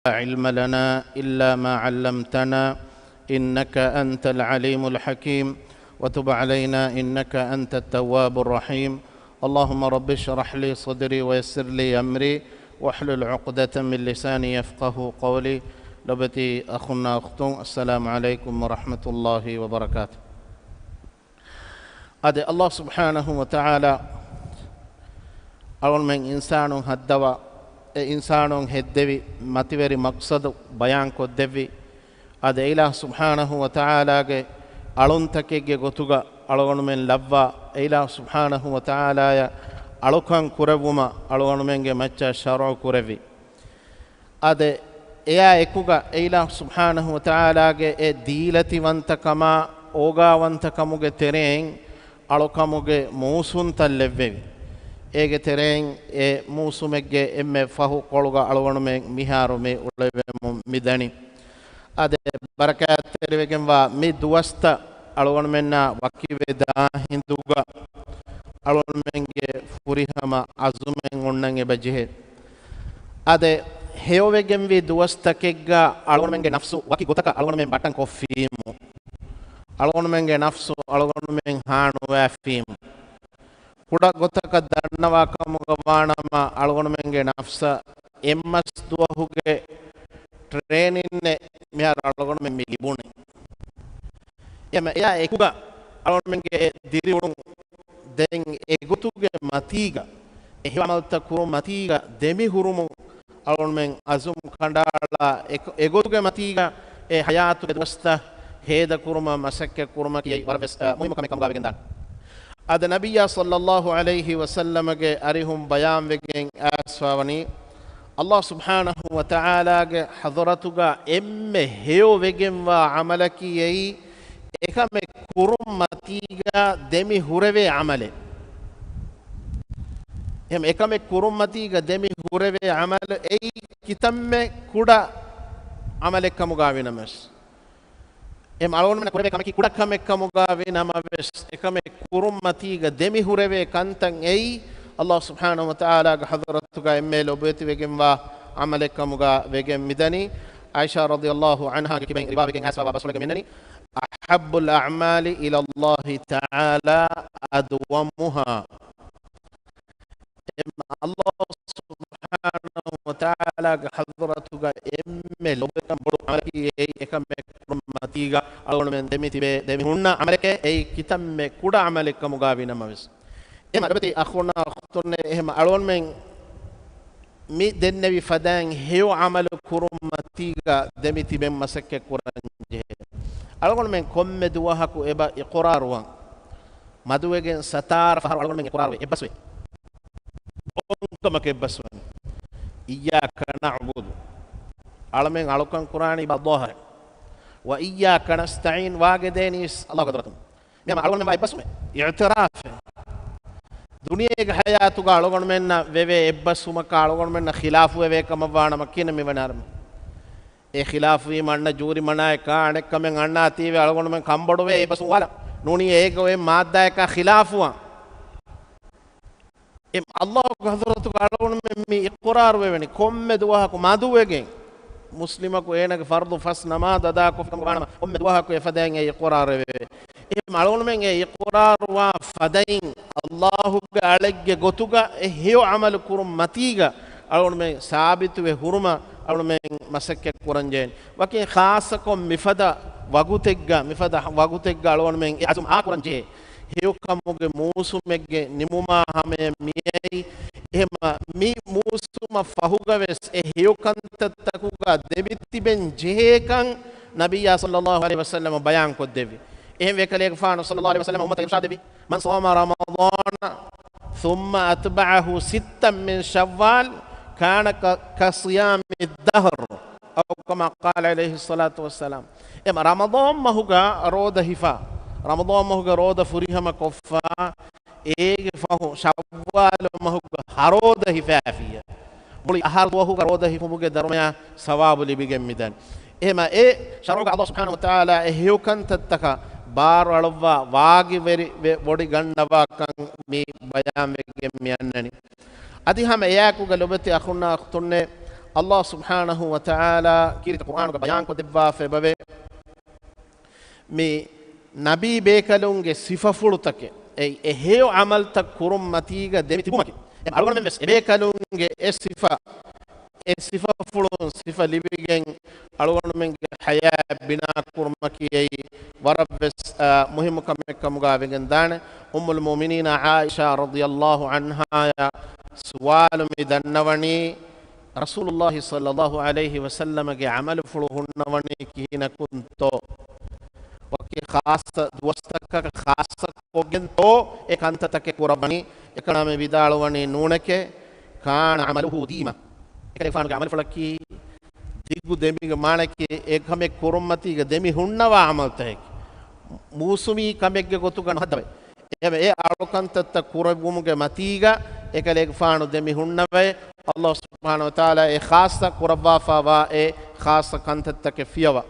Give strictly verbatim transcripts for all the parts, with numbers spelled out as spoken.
علم لنا إلا ما علمتنا إنك أنت العليم الحكيم، وتب علينا إنك أنت التواب الرحيم. اللهم رب اشرح لي صدري ويسر لي أمري واحلل عقدة من لساني يفقهوا قولي. ލޮބުވެތި އަޚުންނާ އުޚްތުން، السلام عليكم ورحمة الله وبركاته. އާދެ، ﷲ ސުބްޙާނަހޫ ވަތަޢާލާ އަޅުގަނޑުމެން އިންސާނުން ހައްދަވާ، އެ އިންސާނުން ހެއްދެވި މަތިވެރި މަޤްޞަދު ބަޔާންކޮށްދެއްވި. އާދެ، އެ އިލާހު ސުބްޙާނަހޫ ވަތަޢާލާގެ އަޅުންތަކެއްގެ ގޮތުގަ އަޅުގަނޑުމެން ލައްވާ، އެ އިލާހު ސުބްޙާނަހޫ ވަތަޢާލާޔަށް އަޅުކަން ކުރެއްވުމަށް އަޅުގަނޑުމެންގެ މައްޗަށް ޝަރުޢު ކުރެއްވި. އާދެ، އެއާ އެކުގަ އެ އިލާހު ސުބްޙާނަހޫ ވަތަޢާލާގެ އެ ދީލަތިވަންތަކަމާ އޯގާވަންތަކަމުގެ ތެރެއިން އަޅުކަމުގެ މޫސުންތައް ލެއްވެވި. އޭގެ ތެރެއިން އެ މޫސުމެއްގެ އެންމެ ފަހު ކޮޅުގަ އަޅުގަނޑުމެން މިހާރު މި އުޅެވެމުން މިދަނީ. އާދެ، ބަރަކާތްތެރިވެގެންވާ މި ދުވަސްތައް އަޅުގަނޑުމެންނާ ވަކިވެދާ ހިނދުގަ އަޅުގަނޑުމެންގެ ފުރިހަމަ އަޒުމެއް އޮންނަން އެބަ ޖެހޭ. އާދެ، ހެޔޮވެގެންވީ ދުވަސްތަކެއްގަ އަޅުގަނޑުމެންގެ ނަފްސު ވަކި ގޮތަކަށް އަޅުގަނޑުމެން ބައްޓަން ކޮށްފީމު، އަޅުގަނޑުމެންގެ ނަފްސު އަޅުގަނޑުމެން ހާނުވާފީމު، ކުޑަ ގޮތަކަށް ދަންނަވާ ކަމުގަ ވާނަމަ، އަޅުގަނޑުމެންގެ ނަފްސަށް އެއްމަސް ދުވަހުގެ ޓްރޭނިންއެއް މިހާރު އަޅުގަނޑުމެން މި ލިބުނީ. އެމަ އެއާ އެކުގަ އަޅުގަނޑުމެންގެ އެ ދިރިއުޅުން ދެން އެގޮތުގެ މަތީގަ، އެ ހެޔޮ ޢަމަލުތައް ކުރުން މަތީގަ ދެމިހުރުމުން އަޅުގަނޑުމެން އަޒުމް ކަނޑައަޅާ، އެ، އެގޮތުގެ މަތީގަ އެ ޙަޔާތުގެ ދުވަސްތައް ހޭދަކުރުމަށް މަސައްކަތް ކުރުމަކީ ވަރަށް ވެސް، އަ، މުހިއްމު ކަމެއް ކަމުގަ ވެގެންދާނެ. އަދި ނަބިއްޔާ ޞައްލައްލާހު ޢަލައިހި ވަސައްލަމަގެ އަރިހުން ބަޔާންވެގެން އައިސްފަވަނީ، ﷲ ސުބްޙާނަހޫ ވަތަޢާލާގެ ޙަޟްރަތުގަ އެންމެ ހެޔޮވެގެންވާ ޢަމަލަކީ އެއީ، އެކަމެއް ކުރުން މަތީގަ ދެމި ހުރެވޭ ޢަމަލެއް. އެހެން އެކަމެއް ކުރުން މަތީގަ ދެމި ހުރެވޭ ޢަމަލު އެއީ ކިތަންމެ ކުޑަ ޢަމަލެއް ކަމުގަ ވިނަމަސް، އެ އަޅުގަނޑުމެންނަށް ކުރެވޭ ކަމަކީ ކުޑަ ކަމެއް ކަމުގަ ވިނަމަވެސް، އެކަމެއް ކުރުން މަތީގަ ދެމި ހުރެވޭ ކަންތައް އެއީ، ﷲ ސުބްޙާނަހޫ ވަތަޢާލާގެ ޙަޟްރަތުގަ އެންމެ ލޮބުވެތިވެގެންވާ ޢަމަލެއް ކަމުގަ ވެގެން މިދަނީ. ޢާއިޝާ ރަޟިޔައްލާހު ޢަންހާގެ ކިބައިން ރިވާވެގެން އައިސްފަވާ ބަސްފުޅެއްގަ މިއަންނަނީ، أحب الأعمال إلى الله تعالى أدومها. އެމަ ﷲ ސުބްޙާނަހޫ ވަތަޢާލާގެ ޙަޟްރަތުގަ އެންމެ ލޮބުވެގެން ބޮޑު ޢަމަލަކީ އެއީ، އެކަމެއް ކުރުން މަތީގަ އަޅުގަނޑުމެން ދެމި ތިބޭ، ދެމި ހުންނަ ޢަމަލެކޭ، އެއީ ކިތަންމެ ކުޑަ ޢަމަލެއް ކަމުގަ ވިނަމަވެސް. އެހެން ލޮބުވެތި އަޚުންނާ އުޚްތުންނޭ، އެހެން އަޅުގަނޑުމެން މި ދެންނެވި ފަދައިން ހެޔޮ ޢަމަލު ކުރުން މަތީގަ ދެމި ތިބެން މަސައްކަތް ކުރަން ޖެހޭ. އަޅުގަނޑުމެން ކޮންމެ ދުވަހަކު އެބަ އިޤުރާރުވާން. މަދުވެގެން ސަތާރަ ފަހަރު އަޅުގަނޑުމެން އިޤުރާރުވެ އެއްބަސްވޭ. އޮންކަމަކަށް އެއްބަސްވަނީ. إياك نعبد. އަޅަމެން އަޅުކަން ކުރާނީ ބައްލޯހަށް. وإياك نستعين، ވާގެ ދޭނީސް ﷲ ގެ ޙަޟްރަތުން. މިހާރު އަޅުގަނޑުމެން ވާ އެއްބަސްވުމެއް އިޢުތިރާފެއް. ދުނިޔޭގެ ޙަޔާތުގަ އަޅުގަނޑުމެންނަށް ވެވޭ އެއްބަސްވުމަކާ އަޅުގަނޑުމެންނަށް ޚިލާފުވެވޭ ކަމަށް ވާނަމަ ކިހިނެއް މިވަނީ އަޅަމެން؟ އެ ޚިލާފުވީމަ އަންނަ ޖޫރިމަނާއެއްކާ އަނެއްކަމެއް އަންނާތީވެ އަޅުގަނޑުމެން ކަންބޮޑުވޭ އެއްބަސްވުން ވާލަން. ނޫނީ އޭގަ އޮތް މާއްދާއަކާ ޚިލާފުވާން. އެ ﷲ ގެ ޙަޟްރަތުގަ އަޅުގަނޑުމެން މި އިޤުރާރުވެވެނީ ކޮންމެ ދުވަހަކު މަދުވެގެން. މުސްލިމަކު އޭނާގެ ފަރުޟު ފަސް ނަމާދު އަދާކޮށްފި ކަމުގަ ވާނަމަ، ކޮންމެ ދުވަހަކު އެފަދައިން އެ އިޤުރާރުވެވޭ. އެހެން އަޅުގަނޑުމެން އެ އިޤުރާރުވާ ފަދައިން، ﷲ ގެ އަޅެއްގެ ގޮތުގަ އެ ހެޔޮ ޢަމަލު ކުރުން މަތީގަ އަޅުގަނޑުމެން ސާބިތުވެ ހުރުމަށް އަޅުގަނޑުމެން މަސައްކަތް ކުރަން ޖެހޭނެ. ވަކިން ޚާއްޞަކޮށް މިފަދަ ވަގުތެއްގަ، މިފަދަ ވަގުތެއްގަ އަޅުގަނޑުމެން އެ އަޒުމް އާކުރަން ޖެހޭ. ހެޔޮކަމުގެ މޫސުމެއްގެ ނިމުމާ ހަމަޔަށް މިއައީ. އެހެންމަ މި މޫސުމަށް ފަހުގަވެސް އެ ހެޔޮ ކަންތައްތަކުގަ ދެމިތިބެން ޖެހޭކަން ނަބިއްޔާ ޞައްލައްލާހު ޢަލައިހި ވަސައްލަމަ ބަޔާންކޮށްދެއްވި. އެހެންވެ ކަލޭގެފާނު ޞައްލައްލާހު ޢަލައިހި ވަސައްލަމަ އުއްމަތަށް އިރްޝާދެއްވި، من صام رمضان ثم أتبعه ستا من شوال كان ك-، كصيام الدهر. أو كما قال عليه الصلاة والسلام. އެމަ ރަމަޟާން މަހުގަ ރޯދަ ހިފާ، ރަމަޟާން މަހުގަ ރޯދަ ފުރިހަމަ ކޮށްފާ، އޭގެ ފަހު ޝައްވާލު މަހުގަ ހަރޯދަ ހިފާފިއްޔާ، މުޅި އަހަރު ދުވަހުގަ ރޯދަ ހިފުމުގެ ދަރުމަޔާ ސަވާބު ލިބިގެން މިދަނީ. އެހެމަ އެ ޝަރުޢުގަ ﷲ ސުބްޙާނަހޫ ވަތަޢާލާ އެ ހެޔޮ ކަންތައްތަކަށް ބާރު އަޅުއްވާ ވާގިވެރި ވެ-، ވޮޑި ގަންނަވާކަން މި ބަޔާންވެގެން މި އަންނަނީ. އަދި ހަމަ އެއާއެކުގަ ލޮބުވެތި އަޚުންނާ އުޚްތުންނޭ، ﷲ ސުބްޙާނަހޫ ވަތަޢާލާ ކީރިތި ޤުރްއާނުގަ ބަޔާންކޮށްދެއްވާފައި އެބަވޭ، މި ނަބީ ބޭކަލުންގެ ސިފަފުޅުތަކެއް، އެ، އެ ހެޔޮ ޢަމަލުތައް ކުރުން މަތީގަ ދެމި ތިބުމަކީ. އެ އަޅުގަނޑުމެން ވެސް އެބޭކަލުންގެ އެ ސިފަ، އެ ސިފަފުޅުން ސިފަ ލިބިގެން އަޅުގަނޑުމެންގެ ޙަޔާތް ބިނާ ކުރުމަކީ އެއީ ވަރަށް ވެސް، އާ، މުހިއްމު ކަމެއް ކަމުގަ ވެގެން ދާނެ. އުއްމުލް މުއުމިނީނަ ޢާއިޝާ ރަޟިޔަﷲ ޢަންހާއަށް ސުވާލު މި ދަންނަވަނީ، ރަސޫލުﷲ ޞައްލަﷲ ޢަލައިހި ވަސައްލަމަގެ ޢަމަލުފުޅު ހުންނަވަނީ ކިހިނަކުންތޯ؟ ވަކި ޚާއްޞަ ދުވަސްތަކަކަށް ޚާއްޞަކޮށްގެންތޯ އެ ކަންތައްތަކެއް ކުރައްވަނީ؟ އެކަން މި ވިދާޅުވަނީ ނޫނެކޭ، ކާނަ ޢަމަލުހޫ ދީމަ. އެކަލޭގެފާނުގެ ޢަމަލުފުޅަކީ ދިގު ދެމިގެ މާނައަކީ އެ ކަމެއް ކުރުންމަތީގަ ދެމި ހުންނަވާ ޢަމަލުތަކެކޭ. މޫސުމީ ކަމެއްގެ ގޮތުގަ ނުހައްދަވައި. އެ، އެ އަޅުކަންތައްތައް ކުރެއްވުމުގެ މަތީގަ އެކަލޭގެފާނު ދެމި ހުންނަވައި، ﷲ ސުބްޙާނަހޫ ވަތަޢާލާ އެ ޚާއްޞަ ކުރައްވާފައިވާ އެ ޚާއްޞަ ކަންތައްތަކެއް ފިޔަވާ.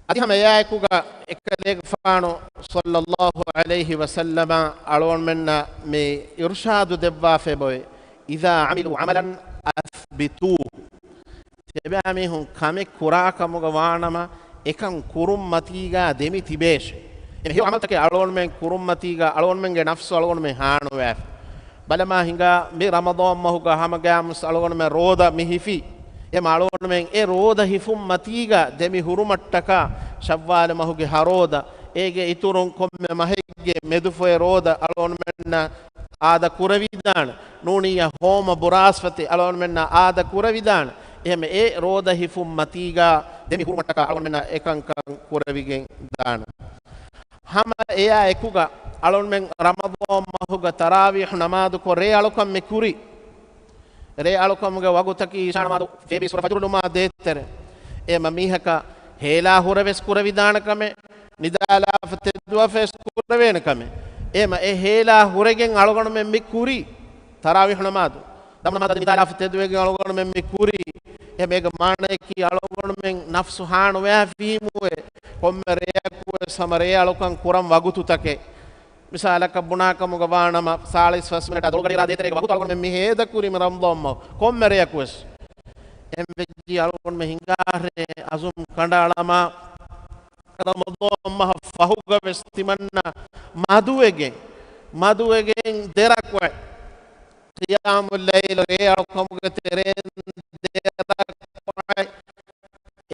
އަދި ހަމަ އެއާއެކުގަ އެކަލޭގެފާނު ޞައްލަﷲ ޢަލައިހި ވަސައްލަމަ އަޅުގަނޑުމެންނަށް މި އިރުޝާދު ދެއްވާފައި އެބަވޭ، إذا عملوا عملا أثبتوه. ތިޔަބައިމީހުން ކަމެއް ކުރާ ކަމުގަ ވާނަމަ، އެކަން ކުރުންމަތީގަ ދެމި ތިބޭށޭ. އެ ހެޔޮ ޢަމަލުތަކެއް އަޅުގަނޑުމެން ކުރުންމަތީގަ އަޅުގަނޑުމެންގެ ނަފްސު އަޅުގަނޑުމެން ހާނުވާފަ. ބަލަމާ ހިނގާ މި ރަމަޟާން މަހުގަ ހަމަގައިމުވެސް އަޅުގަނޑުމެން ރޯދަ މި ހިފީ. އެމަ އަޅުގަނޑުމެން އެ ރޯދަ ހިފުން މަތީގަ ދެމި ހުރުމަށްޓަކާ ޝައްވާލު މަހުގެ ހަ ރޯދަ، އޭގެ އިތުރުން ކޮންމެ މަހެއްގެ މެދުފޮއެ ރޯދަ އަޅުގަނޑުމެންނަށް އާދަ ކުރެވިދާނެ. ނޫނިއްޔާ ހޯމަ ބުރާސްފަތި އަޅުގަނޑުމެންނަށް އާދަ ކުރެވިދާނެ. އެހެން އެ ރޯދަ ހިފުން މަތީގަ ދެމި ހުރުމަށްޓަކާ އަޅުގަނޑުމެންނަށް އެކަންކަން ކުރެވިގެން ދާނެ. ހަމަ އެއާ އެކުގަ އަޅުގަނޑުމެން ރަމަޟާން މަހުގަ ތަރާވީޙު ނަމާދުކޮށް ރޭ އަޅުކަން މި ކުރީ. ރޭ އަޅުކަމުގެ ވަގުތަކީ އިޝާ ނަމާދު ފޭބީސް ހުރަ ފަޖުރު ނުމާ ދޭތެރޭ. އެމަ މީހަކަށް ހޭލާ ހުރެވެސް ކުރެވިދާނެ ކަމެއް، ނިދާލާފަ ތެދުވާފަވެސް ކުރެވޭނެ ކަމެއް. އެމަ އެ ހޭލާ ހުރެގެން އަޅުގަނޑުމެން މި ކުރީ ތަރާވީޙު ނަމާދު. ދަމު ނަމާދަށް ނިދާލާފަ ތެދުވެގެން އަޅުގަނޑުމެން މި ކުރީ. އެމަ އޭގެ މާނަޔަކީ އަޅުގަނޑުމެން ނަފްސު ހާނުވާފީމުވެ ކޮންމެ ރެޔަކުވެސް ހަމަ ރޭ އަޅުކަން ކުރަން ވަގުތުތަކެއް. މިސާލަކަށް ބުނާކަމުގަ ވާނަމަ، ސާޅީސް ފަސް މިނެޓާ ދޮޅުގަޑި ރާ ދޭތެރޭގެ ވަގުތު އަޅުގަނޑުމެން މި ހޭދަކުރީ މި ރަމަޟާން މަހު ކޮންމެ ރެޔަކުވެސް. އެހެންވެއްޖި އަޅުގަނޑުމެން ހިނގާ ރޭ އަޒުމް ކަނޑައަޅަމާ، ރަމަޟާން މަހަށް ފަހުގަވެސް ތިމަންނަ މަދުވެގެން، މަދުވެގެން ދެރަކުވެ ޤިޔާމުލް ލައިލު ރޭ އަޅުކަމުގެ ތެރޭން ދެރަކުވެ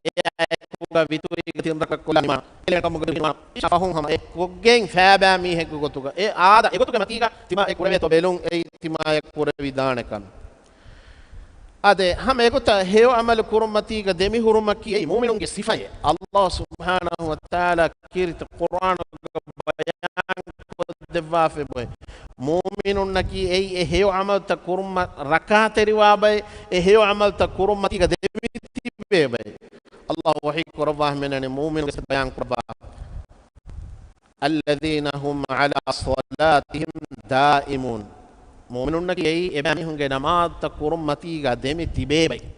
އެއާއެކުގަ ވިތުރީގެ ތިން ރަކަޢަތް ކޮށްލާ ނިމާ، އެކަމުގެ ނިމާ އިޝާ ފަހުން ހަމަ އެ ކޮށްގެން ފައިބާ މީހެއްގެ ގޮތުގަ އެ އާދަ، އެގޮތުގެ މަތީގަ ތިމާ އެ ކުރެވޭތޯ ބެލުން އެއީ ތިމާޔަށް ކުރެވިދާނެ ކަމެއް. އާދެ، ހަމަ އެގޮތަށް ހެޔޮ ޢަމަލު ކުރުންމަތީގަ ދެމިހުރުމަކީ އެއީ މުއުމިނުންގެ ސިފައެއް. ﷲ ސުބްޙާނަހޫ ވަތަޢާލާ ކީރިތި ޤުރްއާނުގަ ބަޔާން ކޮށްދެއްވާފައި އެބައޮތް. މުއުމިނުންނަކީ އެއީ އެ ހެޔޮ ޢަމަލުތައް ކުރުމަށް ރައްކާތެރިވާ ބައެއް، އެ ހެޔޮ ޢަމަލުތައް ކުރުން މަތީގަ ދެމިތިބޭ ބައެއް. ﷲ ވަޙީ ކުރައްވާ ހަމައެއް ނޫނީ މުއުމިނުންގެ ސިފަ ބަޔާން ކުރައްވާ. الذين هم على صلاتهم دائمون. މުއުމިނުންނަކީ އެއީ އެބައިމީހުންގެ ނަމާދުތައް ކުރުން މަތީގަ ދެމި ތިބޭ ބައެއް.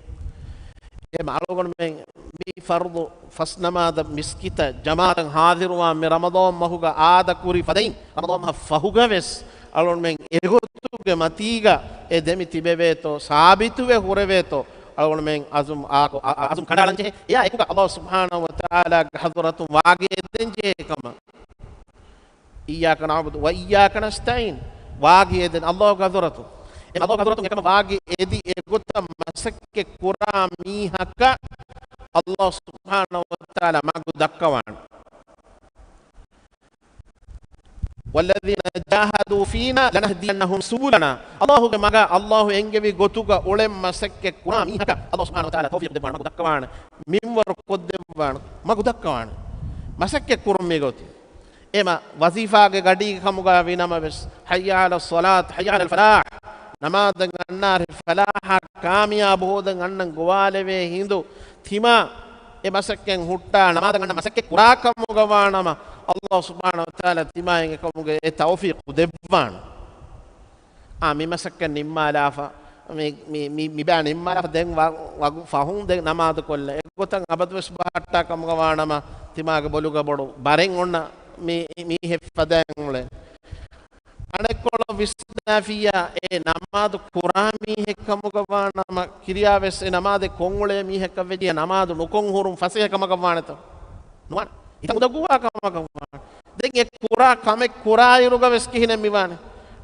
އެ އަޅުގަނޑުމެން މި ފަރުޟު ފަސް ނަމާދަށް މިސްކިތަށް ޖަމާޢަތަށް ޙާޟިރުވާން މި ރަމަޟާން މަހުގަ އާދަ ކުރި ފަދައިން، ރަމަޟާން މަހަށް ފަހުގަވެސް އަޅުގަނޑުމެން އެގޮތުގެ މަތީގަ އެ ދެމި ތިބެވޭތޯ، ސާބިތުވެ ހުރެވޭތޯ، އަޅުގަނޑުމެން އަޒުމް އާކޮ-، އަ-، އަ-، އަޒުމް ކަނޑައަޅަންޖެހޭ. އެއާ އެކުގަ ﷲ ސުބްޙާނަހޫ ވަތަޢާލާގެ ޙަޟްރަތުން ވާގި އެދެންޖެހޭ ކަމަށް. إياك نعبد وإياك نستعين. ވާގި އެދެން ﷲގެ ޙަޟްރަތުން. އެ ﷲގެ ޙަޟްރަތުން އެކަމަށް ވާގި އެދި އެގޮތަށް މަސައްކަތް ކުރާ މީހަކަށް ﷲ ސުބްޙާނަހޫ ވަތަޢާލާ މަގު ދައްކަވާނެ. والذين جاهدوا فينا لنهدينهم سبلنا. ﷲގެ މަގަށް ﷲ އެންގެވި ގޮތުގަ އުޅެން މަސައްކަތް ކުރާ މީހަކަށް ﷲ ސުބްޙާނަހޫ ވަތަޢާލާ ތައުފީޤު ދެއްވާނެ، މަގު ދައްކަވާނެ، މިންވަރު ކޮށްދެއްވާނެ، މަގު ދައްކަވާނެ، މަސައްކަތް ކުރުން މި ގޮތުން. އެމަ ވަޒީފާގެ ގަޑީގެ ކަމުގަ ވީނަމަވެސް، حي على الصلاة، حي على الفلاح، ނަމާދަށް އަންނާށޭ، ފަލާޙަށް ކާމިޔާބު ހޯދަން އަންނަން ގޮވާލެވޭ ހިނދު، ތިމާ އެ މަސައްކަތް ހުއްޓާ، ނަމާދަށް އަންނަ މަސައްކަތް ކުރާ ކަމުގަ ވާނަމަ، ﷲ ސުބްޙާނަހޫ ވަތަޢާލާ ތިމާއަށް އެކަމުގެ އެ ތައުފީޤު ދެއްވާނެ. އާ، މި މަސައްކަތް ނިންމާލާފަ، މި، މި، މި، މި ބައި ނިންމާލާފަ ދެން ވަ-، ވަގު ފަހުން ދެން ނަމާދު ކޮށްލަ. އެގޮތަށް އަބަދުވެސް ބަހައްޓާ ކަމުގަ ވާނަމަ، ތިމާގެ ބޮލުގަ ބޮޑު ބަރެއް އޮންނަ މި، މީހެއް ފަދައިން އުޅެން. އަނެއްކޮޅަށް ވިސްނާފިއްޔާ، އެ ނަމާދު ކުރާ މީހެއް ކަމުގަ ވާނަމަ، ކިރިޔާވެސް އެ ނަމާދެއް ކޮށްއުޅޭ މީހަކަށް ވެއްޖެ، ނަމާދު ނުކޮށް ހުރުން ފަސޭހަ ކަމަކަށް ވާނެތަ؟ ނުވާނެ. އިތަށް އުނދަގޫވާ ކަމަކަށް ވާނެ. ދެން އެ ކުރާ ކަމެއް ކުރާއިރުގަ ވެސް ކިހިނެއް މިވާނެ؟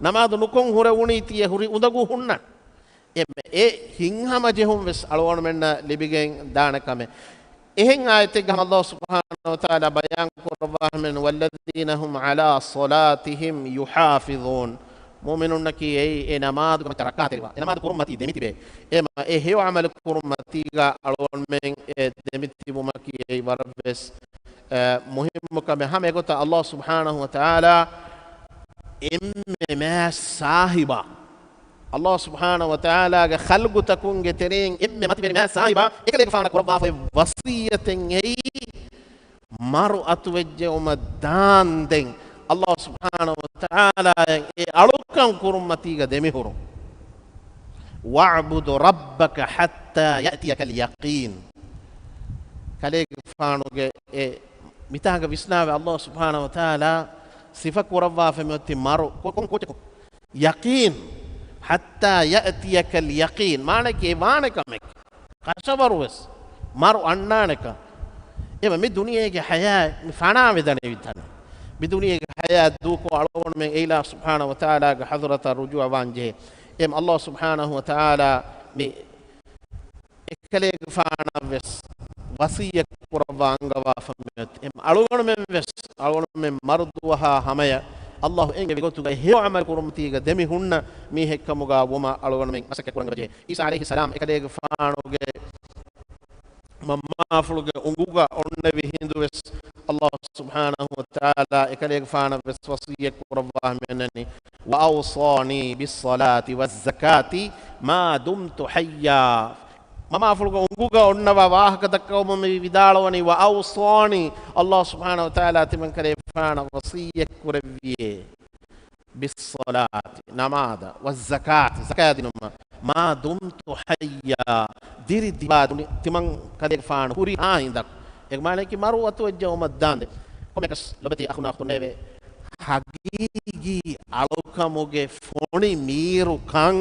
ނަމާދު ނުކޮށް ހުރެވުނީތީ އެ ހުރި އުނދަގޫ ހުންނަން. އެ، އެ ހިތްހަމަޖެހުން ވެސް އަޅުގަނޑުމެންނަށް ލިބިގެން ދާނެ ކަމެއް. އެހެން އާޔަތެއްގަ ހަމަ ﷲ ސުބްޙާނަހޫ ވަތަޢާލާ ބަޔާން ކުރައްވާ ހަމައިން، "والذين هم على صلاتهم يحافظون." މުއުމިނުންނަކީ އެއީ އެ ނަމާދު ކަމަށް ރައްކާތެރިވާ، އެ ނަމާދު ކުރުން މަތީ ދެމިތިބޭ. އެ މަ-، އެ ހެޔޮ ޢަމަލު ކުރުން މަތީގަ އަޅުގަނޑުމެން އެ ދެމިތިބުމަކީ އެއީ ވަރަށް ވެސް، އެ، މުހިއްމު ކަމެއް. ހަމަ އެގޮތަށް ﷲ ސުބްޙާނަހޫ ވަތަޢާލާ އެންމެ މާތް ސާހިބާ، ﷲ ސުބްޙާނަހޫ ވަތަޢާލާގެ ޚަލްޤުތަކުންގެ ތެރެއިން އެންމެ މަތިވެރި މާތް ސާހިބާ އެކަލޭގެފާނަށް ކުރައްވާފައި ވަޞިއްޔަތެއް އެއީ، މަރު އަތުވެއްޖެއުމަށް ދާންދެން ﷲ ސުބްޙާނަހޫ ވަތަޢާލާއަށް އެ އަޅުކަން ކުރުން މަތީގަ ދެމިހުރުން. "واعبد ربك حتى يأتيك اليقين." ކަލޭގެފާނުގެ އެ މިތާގަ ވިސްނާވެ، ﷲ ސުބްޙާނަހޫ ވަތަޢާލާ ސިފަ ކުރައްވާފަ މިއޮތީ މަރު ކޮ-، ކޮން ކޯޗަކު؟ ޔަޤީން. "حتى يأتيك اليقين" މާނައަކީ ވާނެ ކަމެއް. ކަށަވަރުވެސް މަރު އަންނާނެކަން. އެބަ މި ދުނިޔޭގެ ޙަޔާތް މި ފަނާވެދަނީ ތަނެއް. މި ދުނިޔޭގެ ޙަޔާތް ދޫކޮށް އަޅުގަނޑުމެން އެ އިލާހު ސުބްޙާނަހޫ ވަތަޢާލާގެ ޙަޟްރަތަށް ރުޖޫޢަވާން ޖެހޭ. އެމް ﷲ ސުބްޙާނަހޫ ވަތަޢާލާ މި އެކަލޭގެފާނަށް ވެސް ވަޞިއްޔަތް ކުރައްވާ އަންގަވާފަ މިއޮތް. އެމް އަޅުގަނޑުމެން ވެސް، އަޅުގަނޑުމެން މަރު ދުވަހާ ހަމަޔަށް ﷲ އެންގެވި ގޮތުގައި ހެޔޮ ޢަމަލު ކުރުމަތީގަ ދެމި ހުންނަ މީހެއް ކަމުގަ ވުމަށް އަޅުގަނޑުމެން މަސައްކަތް ކުރަން އެބަޖެހޭ. ޢީސާ ޢަލައިހިއްސަލާމް އެކަލޭގެފާނުގެ މަންމާފުޅުގެ އުނގުގަ އޮންނެވި ހިނދު ވެސް ﷲ ސުބްޙާނަހޫ ވަތަޢާލާ އެކަލޭގެފާނަށް ވެސް ވަޞިއްޔަތް ކުރައްވާ ހަމައިންނަނީ، "وأوصاني بالصلاة والزكاة ما دمت حيا." މަންމާފުޅުގެ އުނގުގަ އޮންނަވާ ވާހަކަ ދައްކަވަމުން މި ވިދާޅުވަނީ، "وأوصاني." ﷲ ސުބްޙާނަހޫ ވަތަޢާލާ ތިމަން ކަލޭގެފާނަށް ވަޞިއްޔަތް ކުރެއްވިއޭ. "بالصلاة" ނަމާދަށް، "والزكاة" ޒަކާތް ދިނުމަށް، "ما دمت حيا" ދިރި ދިމާ ދުނި ތިމަން ކަލޭގެފާނު ހުރިހާ ހިނދަކު. އޭގެ މާނައަކީ މަރު އަތުވެއްޖެއުމަށް ދާންދެން. ކޮންމެއަކަސް ލޮބެތި އަޚުންނާ އުޚްތުންނޭވެ! ހަގީގީ އަޅުކަމުގެ ފޮނި މީރުކަން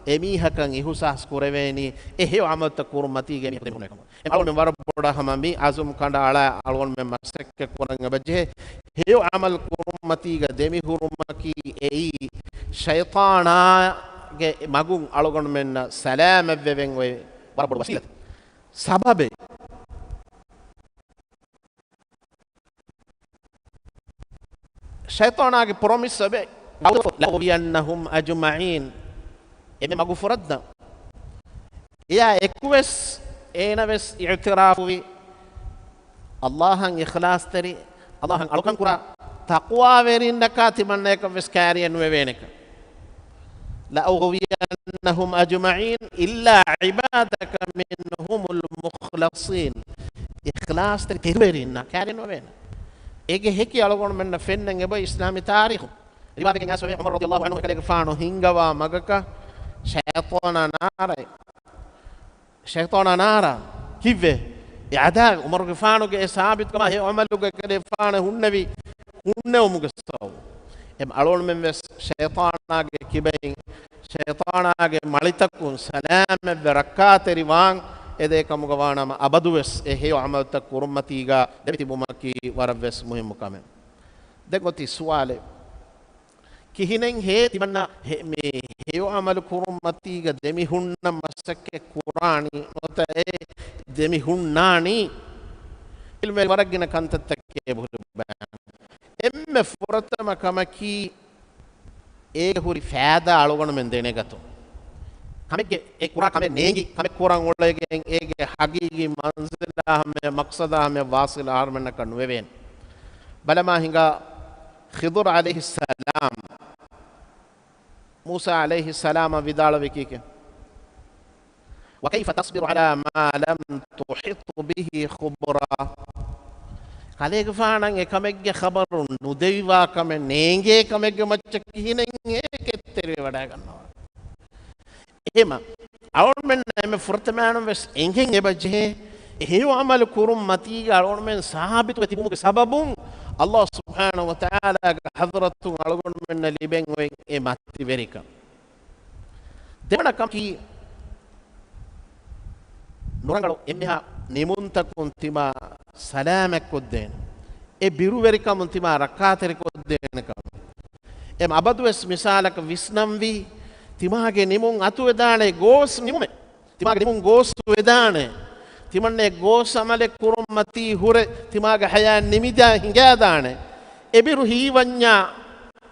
އެމީހަކަށް އިހުސާސް ކުރެވޭނީ އެ ހެޔޮ ޢަމަލުތައް ކުރުން މަތީގަ އެމީހަކު ދެމިހުންނަ ކަމަށް. އެ އަޅުގަނޑުމެން ވަރަށް ބޮޑަށް ހަމަ މި އަޒުމް ކަނޑައަޅާ އަޅުގަނޑުމެން މަސައްކަތް ކުރަން އެބަޖެހޭ. ހެޔޮ ޢަމަލު ކުރުން މަތީގަ ދެމިހުރުމަކީ އެއީ ޝައިޠާނާގެ މަގުން އަޅުގަނޑުމެންނަށް ސަލާމަތްވެވެން އޮތް ވަރަށް ބޮޑު ވަސީލަތެއް. ސަބަބެއް. ޝައިޠާނާގެ ޕްރޮމިސް އެބަ، "لَأُغْوِيَنَّهُمْ أَجْمَعِينَ." އެންމެ މަގު ފުރައްދަން. އެޔާ އެކުވެސް އޭނަވެސް އިޢުތިރާފުވި، އައްލާހަށް އިޚްލާޞްތެރި، އައްލާހަށް އަޅުކަން ކުރާ ތަޤްވާވެރިންނަކާ ތިމަންނަޔަކަށް ވެސް ކާރިއެއް ނުވެވޭނެކަން. "لَأُغْوِيَنَّهُمْ أَجْمَعِينَ إِلَّا عِبَادَكَ مِنْهُمُ الْمُخْلَصِينَ." އިޚްލާޞްތެރި ތެރުވެރިންނަށް ކާރިއެއް ނުވެވޭނެ. އޭގެ ހެކި އަޅުގަނޑުމެންނަށް ފެންނަން އެބަ އިސްލާމީ ތާރީޚު. ރިވާވެގެން އައިސްފަވޭ، ޢުމަރު ރަޟިޔަﷲ ޢަންހު އެކަލޭގެފާނު ހިންގަވާ މަގަކަށް ޝައިޠާނާ ނާރައެއް. ޝައިޠާނާ ނާރާ ކިއްވެ؟ އެ އަދާ ޢުމަރުގެފާނުގެ އެ ސާބިތުކަމާ ހެޔޮ ޢަމަލުގެ ކަލޭފާނަށް ހުންނެވި، ހުންނެވުމުގެ ސަބަބު. އެ އަޅުގަނޑުމެން ވެސް ޝައިޠާނާގެ ކިބައިން، ޝައިޠާނާގެ މަޅިތަކުން ސަލާމަތްވެ ރައްކާތެރިވާން އެދޭ ކަމުގަ ވާނަމަ، އަބަދުވެސް އެ ހެޔޮ ޢަމަލުތައް ކުރުންމަތީގަ ދެމިތިބުމަކީ ވަރަށްވެސް މުހިއްމު ކަމެއް. ދެން އޮތީ ސުވާލެއް. ކިހިނެއްހޭ ތިމަންނަ ހެ-، މި ހެޔޮ ޢަމަލު ކުރުން މަތީގަ ދެމި ހުންނަން މަސައްކަތް ކުރާނީ ނުވަތަ އެ ދެމި ހުންނާނީ؟ ޢިލްމުވެރިން ވަރަށް ގިނަ ކަންތައްތަކެއް އެބަހުރި ބަޔާން. އެންމެ ފުރަތަމަ ކަމަކީ، އޭގެ ހުރި ފައިދާ އަޅުގަނޑުމެން ދެނެގަތުން. ކަމެއްގެ އެ ކުރާ ކަމެއް ނޭނގި، ކަމެއް ކުރަން އުޅެގެން އޭގެ ހަގީގީ މަންޒިލާ ހަމަޔަށް، މަޤްޞަދާ ހަމަޔަށް ވާޞިލް އަހަރުމެންނަކަށް ނުވެވޭނެ. ބަލަމާ ހިނގާ ޚިޟުރު ޢަލައިހިއްސަލާމް، މޫސާ ޢަލައިހިއްސަލާމަށް ވިދާޅުވި ކީކޭ؟ "وَكَيْفَ تَصْبِرُ عَلَى مَا لَمْ تُحِطْ بِهِ خُبْرًا." ކަލޭގެފާނަށް އެ ކަމެއްގެ ޚަބަރު ނުދެވިވާ ކަމެއް ނޭނގޭ ކަމެއްގެ މައްޗަށް ކިހިނެއްހޭ ކެތްތެރިވެވަޑައިގަންނަވާ؟ އެހެމަ، އަޅުގަނޑުމެން އެންމެ ފުރަތަމައިނުން ވެސް އެނގެން އެބަ ޖެހޭ، އެ ހެޔޮ ޢަމަލު ކުރުން މަތީގަ އަޅުގަނޑުމެން ސާބިތުވެ ތިބުމުގެ ސަބަބުން، ﷲ ސުބްޙާނަހޫ ވަތަޢާލާގެ ޙަޟްރަތުން އަޅުގަނޑުމެންނަށް ލިބެން އޮތް އެ މަތިވެރިކަން. ދެވަނަ ކަމަކީ، ނުރަނގަޅު އެންމެހާ ނިމުންތަކުން ތިމާ ސަލާމަތްކޮށްދޭނެ، އެ ބިރުވެރިކަމުން ތިމާ ރައްކާތެރިކޮށްދޭނެ ކަމަށް. އެ އަބަދުވެސް މިސާލަކަށް ވިސްނަންވީ، ތިމާގެ ނިމުން އަތުވެދާނެ ގޯސް ނިމުމެއް. ތިމާގެ ނިމުން ގޯސް ވެދާނެ. ތިމަންނެ ގޯސް އަމަލެއް ކުރުން މަތީ ހުރެ، ތިމާގެ ޙަޔާތް ނިމިދާ ހިނގާދާނެ. އެބިރު ހީވަންޏާ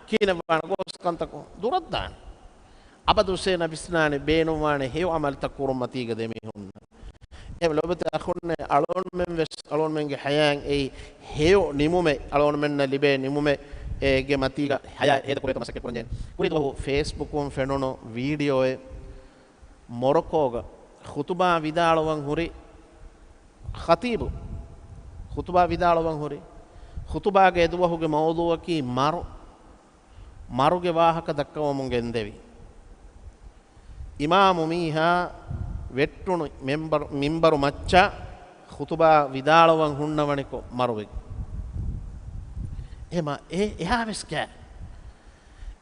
ކީނެއްވާނެ ގޯސް ކަންތަކުން ދުރަށްދާނެ. އަބަދު ހުސޭނަށް ވިސްނާނެ ބޭނުންވާނެ ހެޔޮ އަމަލުތައް ކުރުން މަތީގަ ދެމީހުން. އެ ލޯބިތަ އަޚުންނޭ އަޅުގަނޑުމެން ވެސް އަޅުގަނޑުމެންގެ ޙަޔާތް އެއީ ހެޔޮ ނިމުމެއް، އަޅުގަނޑުމެންނަށް ލިބޭ ނިމުމެއް، އޭގެ މަތީގަ ޙަޔާތް ހޭދަކުރޭތޯ މަސައްކަތް ކުރަންޖެހޭނެ. ކުރީ ދުވަހު ފޭސްބުކުން ފެނުނު ވީޑިއޯއެއް މޮރޮކޯގަ ޚުތުބާ ވިދާޅުވަން ހުރި ޚަތީބު، ޚުތުބާ ވިދާޅުވަން ހުރި، ޚުތުބާގެ އެދުވަހުގެ މައުޟޫޢަކީ މަރު، މަރުގެ ވާހަކަ ދައްކަވަމުން ގެންދެވި. އިމާމު މީހާ ވެއްޓުނު މިންބަރު، މިންބަރު މައްޗަށް ޚުތުބާ ވިދާޅުވަން ހުންނަވަނިކޮށް މަރުވެ. އެހެމަ އެ އެހާވެސް ކައި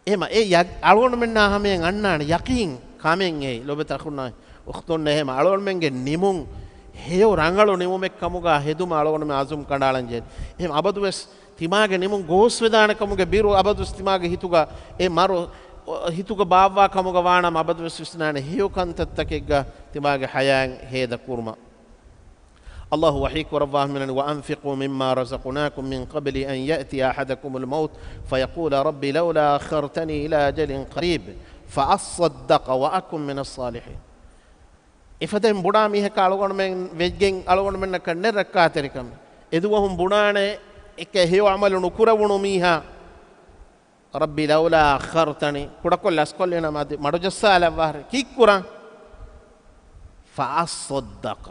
އެމަ އެ ޔަ-، އަޅުގަނޑުމެންނާ ހަމައަށް އަންނާނެ ޔަޤީން ކަމެއް އެއީ. ލޯބިތަ އަޚުންނާ އުޚްތުންނޭ، އެހެމަ އަޅުގަނޑުމެންގެ ނިމުން ހެޔޮ ރަނގަޅު ނިމުމެއް ކަމުގަ ހެދުމަށް އަޅުގަނޑުމެން އަޒުމް ކަނޑައަޅަން ޖެހޭ. އެހެމަ އަބަދުވެސް ތިމާގެ ނިމުން ގޯސްވެދާނެ ކަމުގެ ބިރު އަބަދުވެސް ތިމާގެ ހިތުގަ އެ މަރު ހިތުގަ ބާއްވާ ކަމުގަ ވާނަމަ އަބަދުވެސް ވިސްނާނެ ހެޔޮ ކަންތައްތަކެއްގަ ތިމާގެ ޙަޔާތް ހޭދަ ކުރުމަށް. ﷲ ވަޙީ ކުރައްވާ ހަމަނަނި، "وأنفقوا مما رزقناكم من قبل أن يأتي أحدكم الموت فيقول رب لولا أخرتني إلى أجل قريب فأصدق وأكن من الصالحين." އެފަދައިން ބުނާ މީހަކަށް އަޅުގަނޑުމެން ވެއްޖެން އަޅުގަނޑުމެންނަކަށް ނެތް ރައްކާތެރިކަމެއް. އެދުވަހުން ބުނާނެ އެކަ ހެޔޮ ޢަމަލު ނުކުރެވުނު މީހާ، "رب لولا أخرتني"، ކުޑަކޮށް ލަސްކޮށްލިނަމަ އަދި މަޑުޖައްސާލައްވާހަރެ ކީއްކުރާ؟ "فأصدق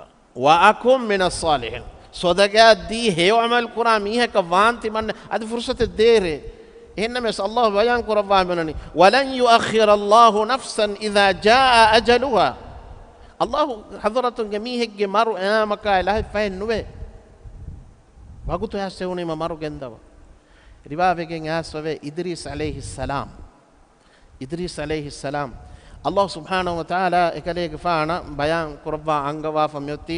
وأكن من الصالحين." ޞަދަޤާތް ދީ ހެޔޮ ޢަމަލު ކުރާ މީހަކަށް ވާން ތިމަންނަ އަދި ފުރުޞަތެއް ދޭރޭ. އެހެންނަމަވެސް ﷲ ބަޔާން ކުރައްވާ މިއޮންނަނީ، "ولن يؤخر الله نفسا إذا جاء أجلها." ﷲ ޙަޟްރަތުން އެ މީހެއްގެ މަރު އައިމަކާ ލަހެއް ފަހެއް ނުވޭ. ވަގުތު އައިސް ހެވުނީމަ މަރު ގެންދަވަ. ރިވާވެގެން އައިސްވެ އިދްރީސް ޢަލައިހިއްސަލާމް. އިދްރީސް ޢަލައިހިއްސަލާމް. ﷲ ސުބްޙާނަހޫ ވަތަޢާލާ އެކަލޭގެފާނަށް ބަޔާން ކުރައްވާ އަންގަވާފަ މިއޮތީ،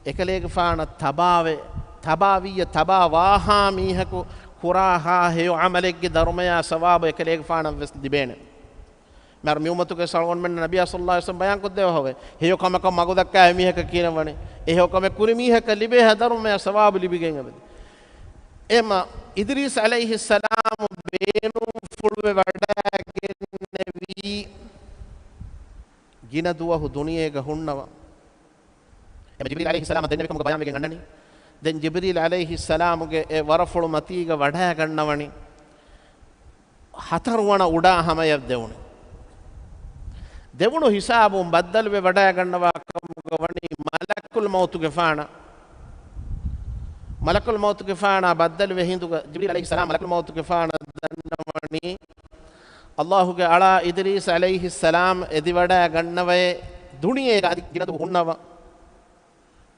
އެކަލޭގެފާނަށް ތަބާވެ، ތަބާވިއްޔަ ތަބާވާހާ މީހަކު ކުރާހާ ހެޔޮ ޢަމަލެއްގެ ދަރުމަޔާ ސަވާބު އެކަލޭގެފާނަށް ވެސް ލިބޭނެ. މިހާރު މި އުއްމަތުގެ ސަޅުވަންމެން ނަބިއްޔާ ޞައްލަﷲ ޢަލައިހި ވަސައްލަމް ބަޔާންކޮށްދެވޭ ހޮވޭ. ހެޔޮ ކަމަކަށް މަގު ދައްކާ އެމީހަކަށް ކިޔަވަނީ. އެ ހެޔޮ ކަމެއް ކުރި މީހަކަށް ލިބޭ ހާ ދަރުމަޔާ ސަވާބު ލިބިގެން އެބަދޭ. އެމަ އިދްރީސް ޢަލައިހިއްސަލާމް ބޭނުންފުޅުވެ ވަޑައިގެންނެވީ ގިނަ ދުވަހު ދުނިޔޭގަ ހުންނަވަ. އެމަ ޖިބްރީލް ޢަލައިހިއްސަލާމަށް ދެންނެވި ކަމުގަ ބަޔާންވެގެން އަންނަނީ. ދެން ޖިބްރީލް ޢަލައިހިއްސަލާމުގެ އެ ވަރަފުޅު މަތީގަ ވަޑައިގަންނަވަނީ. ހަތަރުވަނަ އުޑާ ހަމަޔަށް ދެވުނު. ދެވުނު ހިސާބުން ބައްދަލުވެ ވަޑައިގަންނަވާ ކަމުގަ ވަނީ މަލަކުލް މައުތުގެފާނަށް. މަލަކުލް މައުތުގެފާނާ ބައްދަލުވެ ހިނދުގަ ޖިބްރީލް ޢަލައިހިއްސަލާމް މަލަކުލް މައުތުގެފާނަށް ދަންނަވަނީ، ﷲގެ އަޅާ އިދްރީސް ޢަލައިހިއްސަލާމް އެދިވަޑައިގަންނަވައޭ ދުނިޔޭގަ އަދި ގިނަދުވަހު ހުންނަވަ.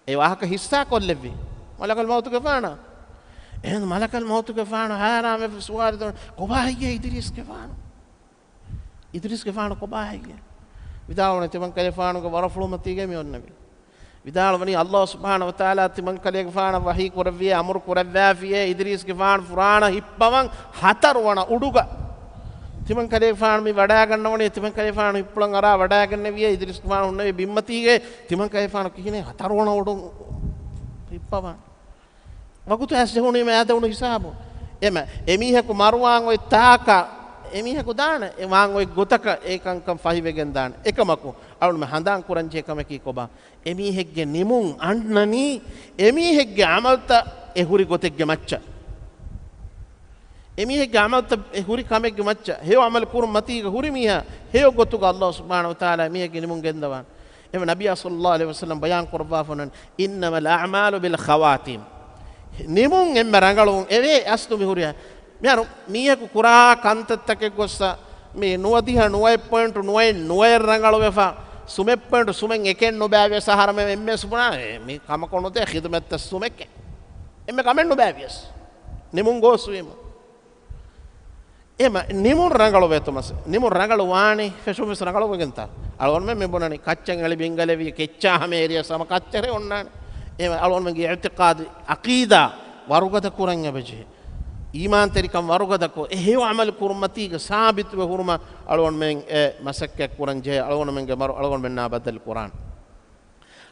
އެ ވާހަކަ ހިއްސާ ކޮށްލެއްވި މަލަކަލް މައުތުގެފާނަށް. އެހެން މަލަކަލް މައުތުގެފާނު ހައިރާންވެފަ ސުވާލު ދެވުނު، "ކޮބާ ހެއްޔޭ އިދްރީސްގެފާނު؟ އިދްރީސްގެފާނު ކޮބާ ހެއްޔޭ؟" ވިދާޅުވަނީ ތިމަންކަލޭގެފާނުގެ ވަރަފުޅު މަތީގައި މި އޮންނެވި. ވިދާޅުވަނީ ﷲ ސުބްޙާނަހޫ ވަތަޢާލާ ތިމަންކަލޭގެފާނަށް ވަޙީ ކުރެއްވިއޭ، އަމުރު ކުރެއްވާފިއޭ، އިދްރީސްގެފާނު ފުރާނަ ހިއްޕަވަން ހަތަރުވަނަ އުޑުގަ. ތިމަންކަލޭގެފާނު މި ވަޑައިގަންނަވަނީ، ތިމަންކަލޭގެފާނު ހިއްޕުޅަން އަރާ ވަޑައިގެންނެވިއޭ، އިދްރީސްގެފާނު ހުންނެވި ބިންމަތީގައި، ތިމަންކަލޭގެފާނު ކިހިނެއް ހަތަރުވަނަ އުޑު ހިއްޕަވާން؟ ވަގުތު އައިސް ޖެހުނީމަ އާދެވުނު ހިސާބު. އެމަ، އެމީހަކު މަރުވާން އޮތް ތާކަށް، އެމީހަކު ދާނެ، އެ ވާން އޮތް ގޮތަކަށް އެ ކަންކަން ފަހިވެގެން ދާނެ. އެކަމަކު، އަޅުންމެ ހަނދާން ކުރަންޖެހޭ ކަމަކީ ކޮބާ؟ އެމީހެއްގެ ނިމުން އަންނަނީ، އެމީހެއްގެ ޢަމަލުތައް އެ ހުރި ގޮތެއްގެ މައްޗަށް. އެމީހެއްގެ ޢަމަލުތައް އެ ހުރި ކަމެއްގެ މައްޗަށް. ހެޔޮ ޢަމަލު ކުރުން މަތީގަ ހުރި މީހާ، ހެޔޮ ގޮތުގަ ﷲ ސުބްޙާނަހޫ ވަތަޢާލާ އެމީހެއްގެ ނިމުން ގެންދަވާނެ. އެމަ ނަބިއްޔާ ޞައްލަﷲ ޢަލައިހި ވަސައްލަމް ބަޔާން ކުރައްވާފަ އޮންނަން، "إنما الأعمال بالخواتيم." ނިމުން އެންމެ ރަނގަޅުވުން އެވޭ އަސްލު މި ހުރިހާ. މިހާރު މީހަކު ކުރާ ކަންތައްތަކެއް ގޮއްސަ، މި ނުވަދިހަ ނުވައެއް ޕޮއިންޓު ނުވައެއް ނުވައެއް ރަނގަޅުވެފަ، ސުމެއް ޕޮއިންޓު ސުމެއް އެކެއް ނުބައިވިޔަސް އަހަރަމެން އެންމެ ސުބުނާ، އޭ، މި ކަމަކު ނުދޭ ޚިދުމަތްތައް ސުމެކެ. އެންމެ ކަމެއް ނުބައިވިޔަސް. ނިމުން ގޯސްވީމަ. އެމަ ނިމުން ރަނގަޅު ވޭތު މަސް. ނިމުން ރަނގަޅު ވާނީ، ފެށުން ވެސް ރަނގަޅު ވެގެންތާ. އަޅުގަނޑުމެން މި ބުނަނީ، ކައްޗަށް އެޅި ބިންގަލެވި، ކެއްޗާ ހަމަ އޭރިޔަސް ހަމަ ކައްޗެރެ އޮންނާނެ. އެމަ އަޅުގަނޑުމެންގެ އިޢުތިޤާދު، ޢަޤީދާ ވަރުގަދަ ކުރަން އެބަޖެހޭ. އީމާންތެރިކަން ވަރުގަދަކޮށް، އެ ހެޔޮ ޢަމަލު ކުރުމަތީގަ ސާބިތުވެ ހުރުމަށް އަޅުގަނޑުމެން އެ މަސައްކަތް ކުރަން ޖެހޭ. އަޅުގަނޑުމެންގެ މަރު އަޅުގަނޑުމެންނާ ބައްދަލު ކުރާނެ.